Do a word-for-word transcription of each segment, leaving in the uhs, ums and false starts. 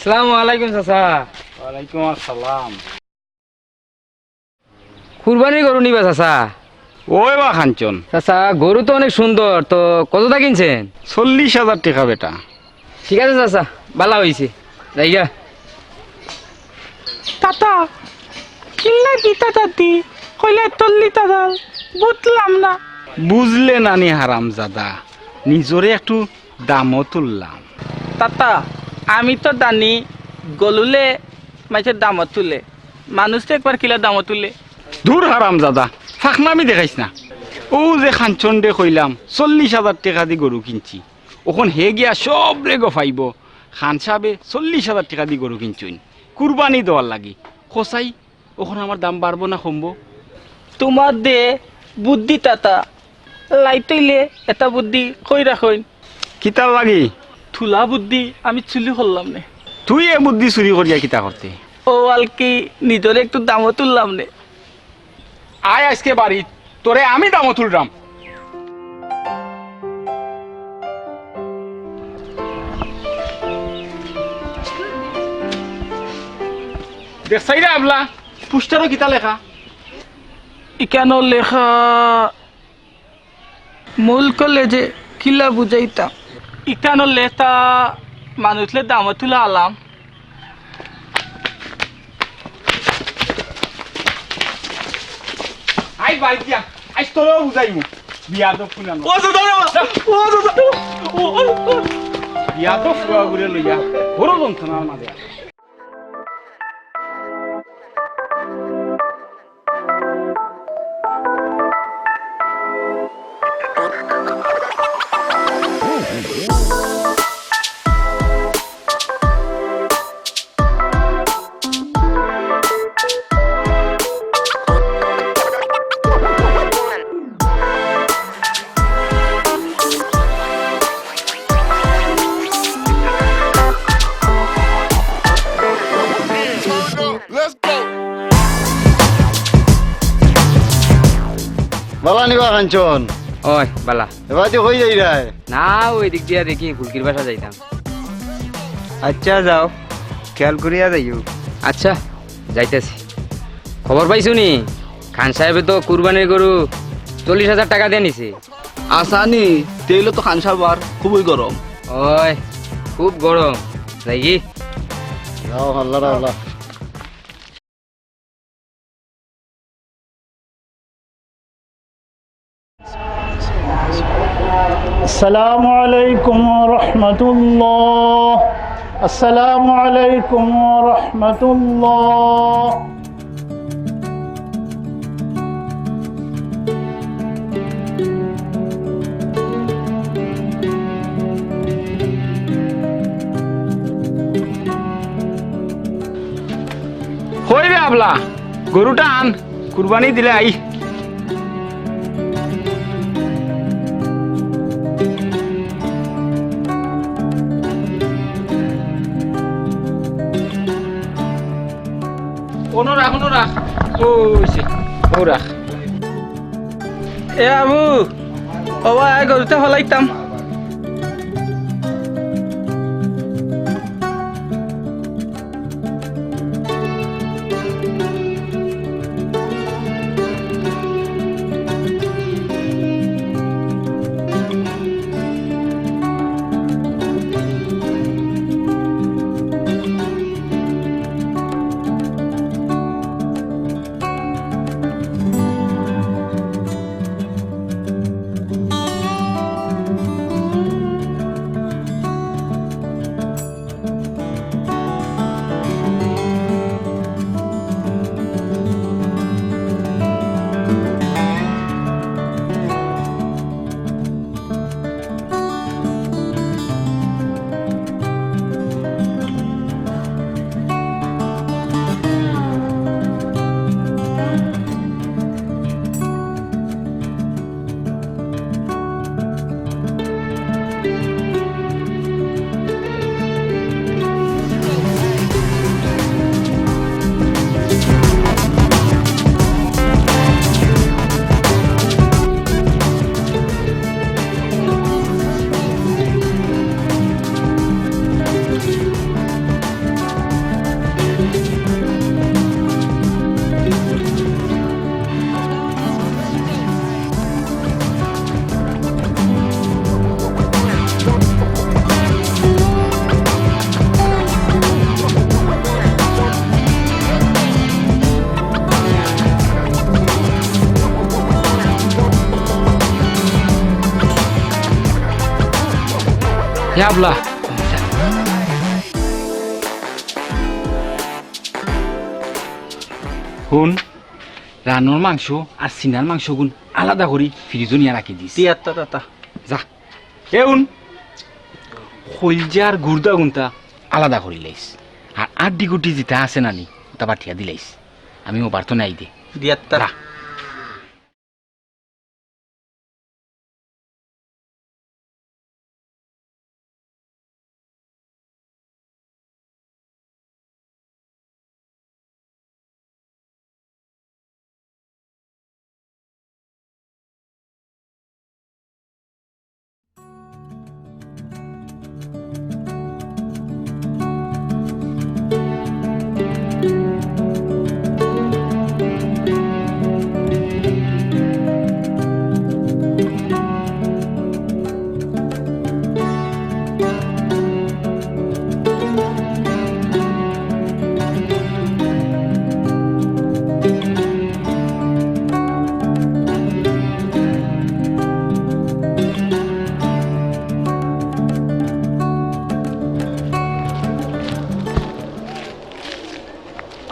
আসসালামু আলাইকুম চাচা। ওয়ালাইকুম আসসালাম। কুরবানির গরু নিবা চাচা? ওই বা কাঞ্চন। চাচা, গরু তো অনেক সুন্দর, তো কতটা কিনছেন? চল্লিশ হাজার টেকা বেটা। ঠিক আছে চাচা, ভালা অইছে, যাইগা। তাতা, কিল্লা দিতা দাদি, কইলে চল্লিশ হাজার, বুঝলাম না। বুঝলে নানি হারামজাদা, নিজরে একটু দামও তুললাম। তাতা, আমি তো দানি গলুলে মাইনষে দামও তুলে, মানুষ তো একবার কিলা দামও তুলে। দূর হারামজাদা, ফাকনামি দেখাইস না। অউ যে কাঞ্চনরে কইলাম চল্লিশ হাজার টেকা দি গরু কিনছি, অখন হে গিয়া সবরে গফাইবো। খান সাবে চল্লিশ হাজার টেকা দি গরু কিনছইন কুরবানি দেওয়ার লাগি। কছাই, অখন আমার দাম বাড়বো না কমবো? তুমার দে বুদ্ধি তাতা, লাইতইলে এটা বুদ্ধি কই রাখইন। কিতার লাগি? তুলা বুদ্ধি আমি চুরি করলাম নে। তুই এ বুদ্ধি চুরি করিয়া কিতা করতে? ও আলকি নিজরে একটু দামও তুললাম নে। আয় আইজকে বাড়িত, তোরে আমি দামও তুলরাম। দেখছাইরে আবলা, পোস্টারো কিতা লেখা? ইকানো লেখা মূল কলেজে কিলা বুঝাইতাম। ইকানো লেখা মানুষলে দামও তুলা আলাম। আই বাড়ি দিয়া, আইজ তোরেও বুঝাইমু। বিয়াদব কুনানো। ও দাদা রে বাবা, ও দাদা, ও, ও, ও। বিয়াদব ফুয়াগুরে লইয়া বড় যন্ত্রণার মাঝে আছি। বালা নি বা কাঞ্চন? অয়, বালা। এবার তুই কই যাইরায়? না, ওই দিক দিয়া দেখি ফুলকির বাসা যাইতাম। আচ্ছা, যাও, খেয়াল করিয়া যাইও। আচ্ছা, যাইতাছি। খবর পাইছো নি? খান সাহেবে তো কুরবানির গরু চল্লিশ হাজার টেকা দিয়া নিছে। আসানি, তেইলে তো খান সাহেব আর খুবই গরম। অয়, খুব গরম। যাইগি? যাও, আল্লাহ, আল্লাহ। السلام عليكم ورحمة الله. السلام عليكم ورحمة الله. কই রে আবলা, গরুটা আন, কুরবানি দিলে আই। অনো রাখ, অনো রাখ। অউ অইছে, অউ রাখ। এ আবু, ও ভাই, গরুটা ফালাইতাম। যা আবলা। হুন, রানর মাংস আর সিনার মাংসগুন আলাদা করি ফ্রিজো নিয়া রাখি দিস। জি আত্তা, আত্তা। যা। এ হুন, কইলজার গুর্দাগুনতা আলাদা করি লাইস। আর আড্ডি গুটি যেতা আছে নানি, অতা বাটিয়া দিলাইস। আমি অবার তো নাই দে। জি আত্তা। যা।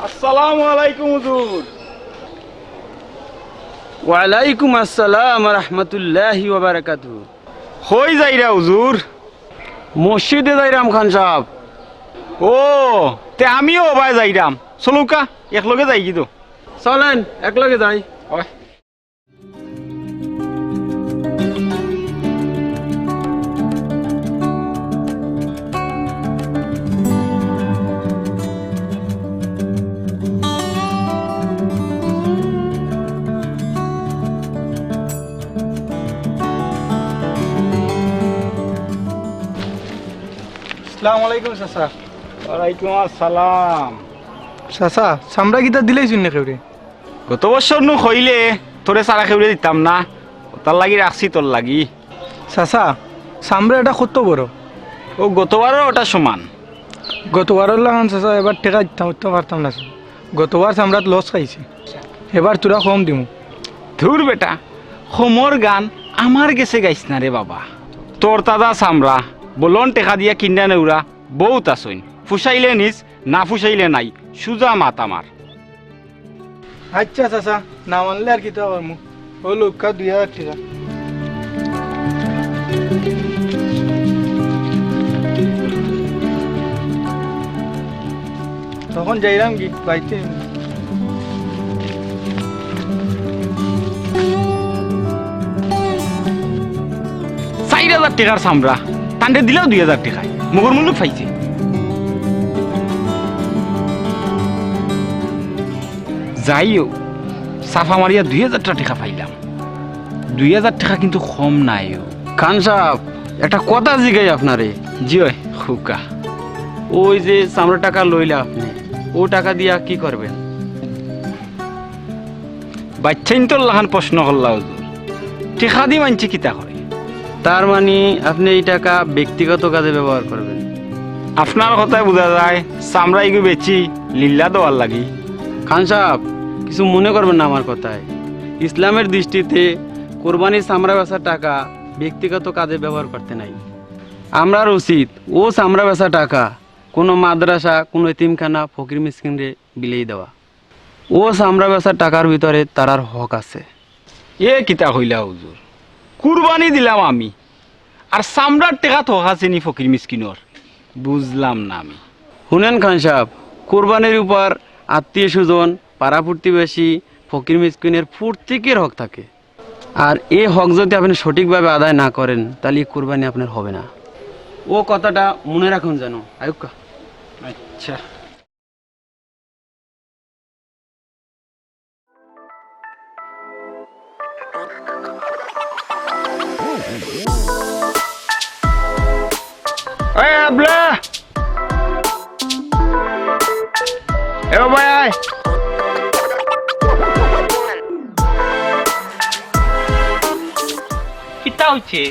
আসসালামু আলাইকুম হুজুর। ওয়ালাইকুম আসসালাম ওয়া রাহমাতুল্লাহি ওয়া বারাকাতুহু। কই যাইরা হুজুর? মসজিদে যাইরাম খান সাব। ও, তে আমিও অবায় যাইরাম। চলউক্কা, একলগে যাইগি তো। চলেন, একলগে যাই। অয়। আসসালামু আলাইকুম চাচা। ওয়ালাইকুম আসসালাম। চাচা, চামড়া কিতা দিলাইছইন নি কেউরে? গত বছর নু কইলে তোরে ছাড়া কেউরে দিতাম না, অতার লাগি রাখছি তোর লাগি। চাচা, চামড়া ইটা কত বড়? অউ গতবারর অটা সমান। গতবারর লাখান চাচা, এবার টেকা দিতাম, দিতাম পারতাম না। গতবার চামড়াত লস খাইছি, এবার থুড়া কম দিমু। ধুর বেটা, কমর গান আমার গেছে গাইস না রে বাবা। তোর তাজা চামড়া, বলন টেকা দিয়া কিনা নেউরা বউত আছইন। ফুষাইলে নিস, না ফুষাইলে নাই, সুজা মাত আমার। আইচ্ছা চাচা, না মানলে আর কিতা করমু? অউ লউক্কা দুই হাজার টেকা। তখন যাইরাম কি বাইতে? চাইর হাজার টেকার চামড়া, তানরে দিলাও দুই হাজার টেকায়, মগর মুল্লুক পাইছে। যাই অউক, ছাফা মারিয়া দুই হাজার টেকা পাইলাম। দুই হাজার টেকা কিন্তু কম নায় অউ। খান সাব, একটা কথা জিগাই আপনারে। জি অয়, কউক্কা। অউ যে চামড়ার টেকা লইলা আপনে, অউ টেকা দিয়া কি করবেন? বাইচ্চাইন্তর লাখান প্রশ্ন করলা হুজুর। টেকা দি মানষে কিতা করে? তার মানি আপনে ই টেকা ব্যক্তিগত কাজে ব্যবহার করবেন। আপনার কথায় বুঝা যায়, চামড়া ইগু বেচি লিল্লা দেওয়ার লাগি। খান সাব, কিছু মনে করবেন না আমার কথায়। ইসলামের দৃষ্টিতে কোরবানির চামড়া বেচার টেকা ব্যক্তিগত কাজে ব্যবহার করতে নাই। আমরার উচিত অউ চামড়া বেচার টেকা কুনু মাদ্রাসা, কুনু এতিমখানা, ফকির মিসকিনরে বিলাই দেওয়া। অউ চামড়া বেচার টেকার ভিতরে তারার হক আছে। এ কিতা কইলা হুজুর? কুরবানি দিলাম আমি, আর চামড়ার টেকাত হক আছে নি ফকির মিসকিনর? বুঝলাম না আমি। হুনেন খান সাব, কুরবানির উপর আত্মীয় স্বজন, পাড়া প্রতিবেশী, ফকির মিসকিনের প্রত্যেকের হক থাকে। আর এ হক যদি আপনে সঠিকভাবে আদায় না করেন, তাইলে ই কুরবানি আপনার হবে না। অউ কথাটা মনে রাখুন যেন। আউক্কা। আইচ্ছা। এই আবলা! এ বাবা, আয়। কিতা অইছে?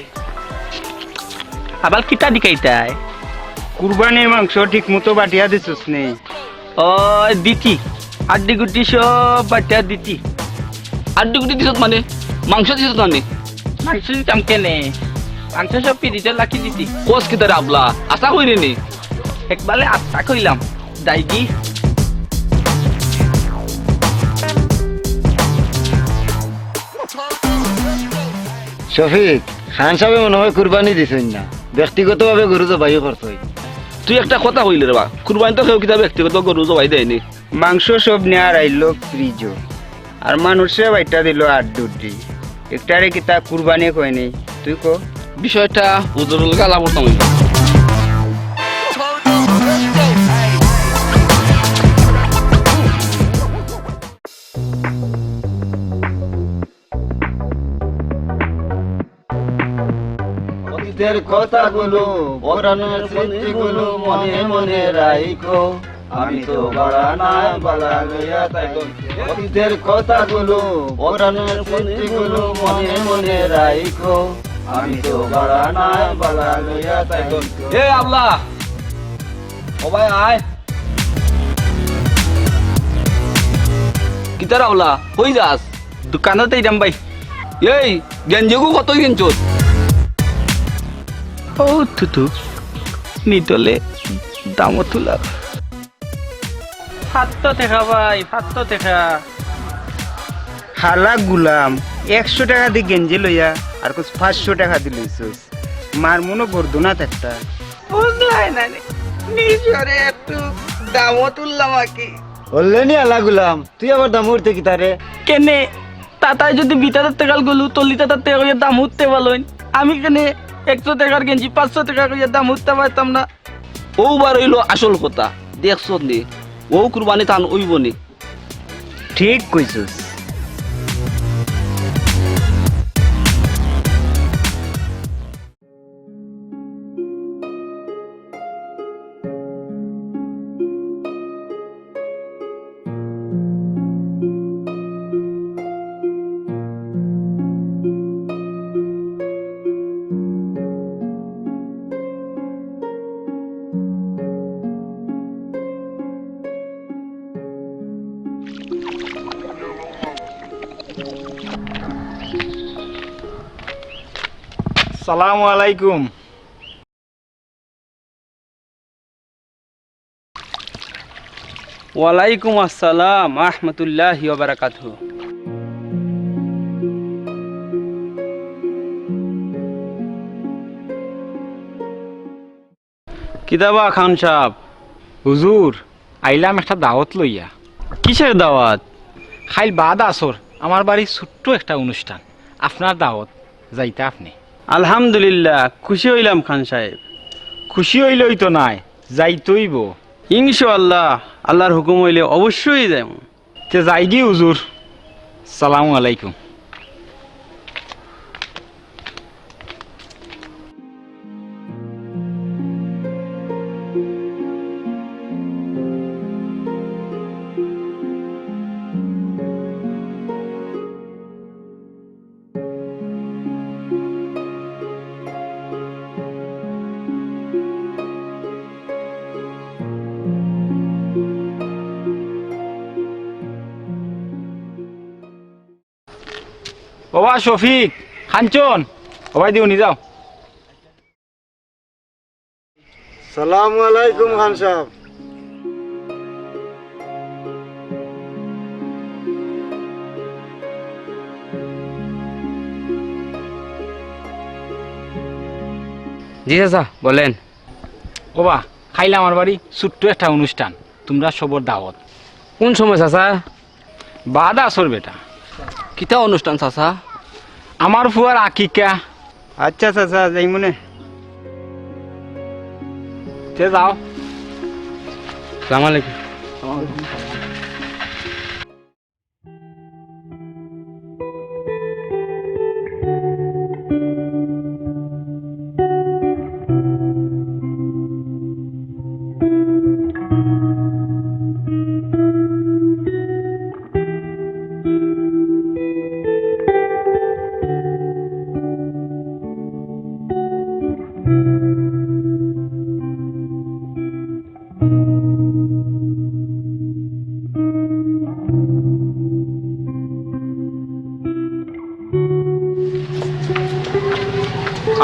আবার কিতা দিকাইতায়? কুরবানির মাংস ঠিক মতো বাটিয়া দিছস নি? অয় দিছি, আড্ডি গুটি সব বাটিয়া দিছি। আড্ডি গুটি দিছত মানে? মাংস দিছত মানে? মাংস দিতাম কেনে? আনছো সব পিরিতের লাকি দিতি। কস কিতা রে আবলা? আশা করি নি। একবারে আত্মা কইলাম। যাইগি। শফিক, খান সাহেবে মনে হয় কুরবানি দিছইন না, ব্যক্তিগতভাবে গরু জবাই করছইন। তুই একটা কথা কইলে রে বা, কুরবানি তো কেউ কিতা ব্যক্তিগত গরু জবাই দেয়নি। মাংস সব নেয়ার আইলো ফ্রিজো, আর মানুষে বাইটা দিল আট দুটি। একটারে কিতা কুরবানি কয়নি, তুই ক। বিষয়টা হুজুরুল গালা বলতাম হইল। অতীতের কথাগুলো, পুরানো স্মৃতিগুলো মনে মনে রাখো। আমি তো বাড়া না বালা লইয়া থাকি। অতীতের কথাগুলো, পুরানো স্মৃতিগুলো মনে মনে রাখো। আমি তো বাড়া না বালা লইয়া থাকি। এ আবলা, ও ভাই আয়। কিতার আবলা, কই যাস? দোকানত এইরাম ভাই। এই, গেঞ্জিগু কত কিনছত? ও থুতু, নিতলে দামও তুলার। পাঁচশো টেকা ভাই, পাঁচশো টেকা। হালা গুলাম, একশো টেকা দি গেঞ্জি লইয়া আর কুছ পাঁচশো টেকা দি লইছস। মার মনো গর্দনা থাকতা। বুঝলাই না রে, নিজরে একটু দামও তুললাম আর কি। হলে নি হালা গুলাম, তুই আবার দাম উঠতে কিতারে? কেনে? তাতায় যদি বিতাতার টেকাল গলু, তল্লি তাতার টেকা কইয়া দাম উঠতে পারলইন। আমি কেনে একশো টেকার গেঞ্জি পাঁচশো টেকা কইয়া দাম উঠতে পারতাম না? ও বার হইল আসল কথা, দেখছত নি? ও কুরবানি তান অইব নি। ঠিক কইছস। সালামু আলাইকুম। ওয়ালাইকুম আসসালাম আহমতুল্লাহি ওয়া বারাকাতুহু। কিতাবা খান সাহেব? হুজুর, আইলাম একটা দাওয়াত লইয়া। কিসের দাওয়াত? খাইল বাদ আসর আমার বাড়ি ছোট্ট একটা অনুষ্ঠান, আপনার দাওয়াত, যাইতা আপনি? আলহামদুলিল্লাহ, খুশি হইলাম খান সাহেব। খুশি হইলেই তো নাই, যাইতইব। ইনশাআল্লাহ, আল্লাহর হুকুম হইলে অবশ্যই যাইমু। তে যাইগি হুজুর, সালামু আলাইকুম। ওবা শফিক, কাঞ্চন, ওবায় দিও নি যাও। সালামু আলাইকুম খান সাহেব। জি চাচা, বলেন। ওবা, খাইল আমার বাড়ি ছোট্ট একটা অনুষ্ঠান, তুমরা সবর দাওয়াত। কোন সময় চাচা? বাদ আসর বেটা। কিতা অনুষ্ঠান চাচা? আমার ফুয়ার আকিকা। আচ্ছা চাচা, যাইমুনে। তে যাও। সালাম আলাইকুম।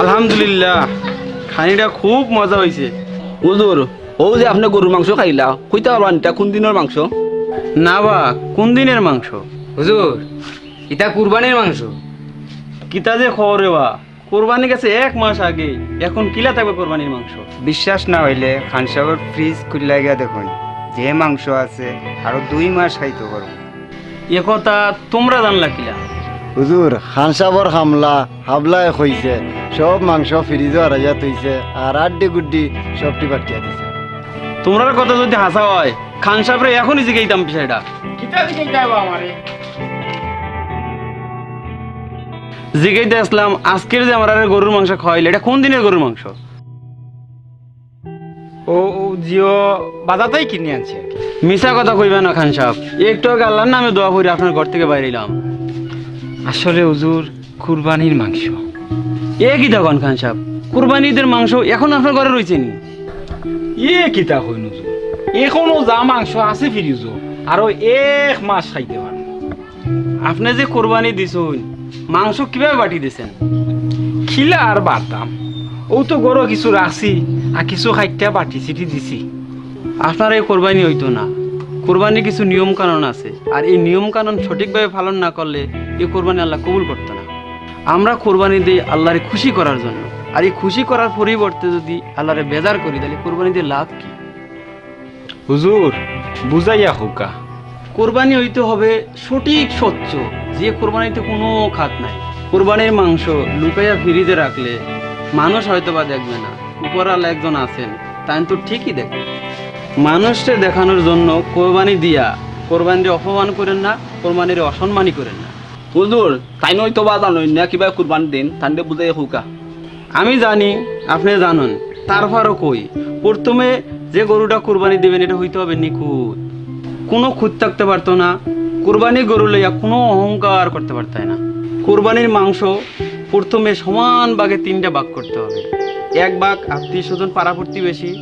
আলহামদুলিল্লাহ, খানিটা খুব মজা অইছে। হুজুর, অউ যে আপনে গরুর মাংস খাইলা, কইতা পারবা নি ইটা কুন দিনর মাংস? না বা, কুন দিনর মাংস? হুজুর, ইটা কুরবানির মাংস। কিতা যে কও রে বা, কুরবানি গেছে এক মাস আগে, এখন কিলা থাকবে কুরবানির মাংস? বিশ্বাস না অইলে খান সাবর ফ্রিজ খুলিয়া গিয়া দেখইন, যে মাংস আছে আরো দুই মাস খাইতো পারমু। এ কথা তুমরা জানলা কিলা? হুজুর, খান সাবর কামলা হাবলায় কইছে, সব মাংস ফ্রিজো হারাইয়া থইছে, আর আড্ডি গুড্ডি সবটি বাটিয়া দিছে। তুমরার কথা যুদি হাছা অয়, খান সাবরে এখনই জিগাইতাম বিষয়টা। কিতা জিগাইতা বা আমারে? জিগাইতা আছলাম, আজকের যে আমরারে গরুর মাংস খাওয়াইলা, ইটা কুন দিনর গরুর মাংস? ও, ও, জিও, বাজার থাকি কিনি আনছি আর কি। মিছা কথা কইবা না খান সাব, একটু আগে আল্লার নামে দোয়া করি আপনার ঘর থাকি বাইর অইলাম। আসলে হুজুর, কুরবানির মাংস। এ কিতা কন খান সাব, কুরবানি ইদর মাংস এখন আপনার ঘরো রইছে নি? এ কিতা কইন হুজুর, এখনো যা মাংস আছে ফ্রিজো, আরো এক মাস খাইতে পারমু। আপনে যে কুরবানি দিছইন, মাংস কিভাবে বাটি দিছেন? কিলা আর বাটতাম, অউ তো ঘরো কিছু রাখছি, আর কিছু কাইট্টা বাটি ছিটি দিছি। আপনার এই কুরবানি অইতো না। কুরবানির কিছু নিয়ম কানুন আছে, আর এই নিয়ম কানুন সঠিকভাবে পালন না করলে এই কুরবানি আল্লায় কবুল করতো না। আমরা কুরবানি দেই আল্লারে খুশি করার জন্য, আর এই খুশি করার পরিবর্তে যুদি আল্লারে বেজার করি, তাইলে কুরবানি দিয়া লাভ কি? হুজুর, বুঝাইয়া কউক্কা। কুরবানি অইতে হবে সঠিক স্বচ্ছ, যে কুরবানিতে কুনু খাত নাই। কুরবানির মাংস লুকাইয়া ফ্রিজে রাখলে মানুষ হয়তো বা দেখবে না, উপরআলা একজন আছেন, তাইন তো ঠিকই দেখবে। মানুষরে দেখানোর জন্য কুরবানি দিয়া কুরবানিরে অপমান করেন না, কুরবানিরে অসম্মানী করেন না। হুজুর, তাইন অইতো বা জানইন না কিভাবে কুরবানি দেইন, তানরে বুঝাইয়া কউক্কা। আমি জানি, আপনে জানইন, তারপরও কই, প্রথমে যে গরুটা কুরবানি দিবেন, ইটা অইতে হবে নিখুঁত, কুনু খুঁত থাকতে পারতো না। কুরবানি গরু লইয়া কুনু অহংকার করতে পারতায় না। কুরবানির মাংস প্রথমে সমান ভাগে তিনটা ভাগ করতে হবে। এক ভাগ আত্মীয় স্বজন, পাড়া প্রতিবেশী,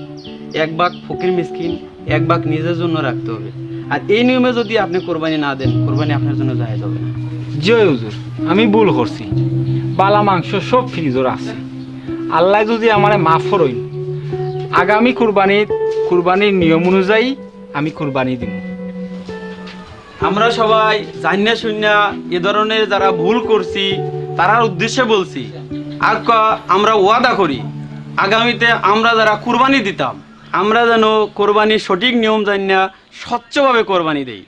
এক ভাগ ফকির মিসকিন, এক ভাগ নিজের জন্য রাখতে হবে। আর এই নিয়মে যুদি আপনে কুরবানি না দেন, কুরবানি আপনার জন্য জায়েজ হবে না। জি অয় হুজুর, আমি ভুল করছি। বালা মাংস সব ফ্রিজো আছে। আল্লায় যুদি আমারে মাফ করইন, আগামী কুরবানিত কুরবানির নিয়ম অনুযায়ী আমি কুরবানি দিমু। আমরা সবাই জানিয়া শুনিয়া এ ধরনের যারা ভুল করছি, তারার উদ্দেশ্যে বলছি, আক্কা আমরা ওয়াদা করি, আগামীতে আমরা যারা কুরবানি দিতাম, আমরা যেন কোরবানির সঠিক নিয়ম জানিয়া স্বচ্ছভাবে কোরবানি দেই।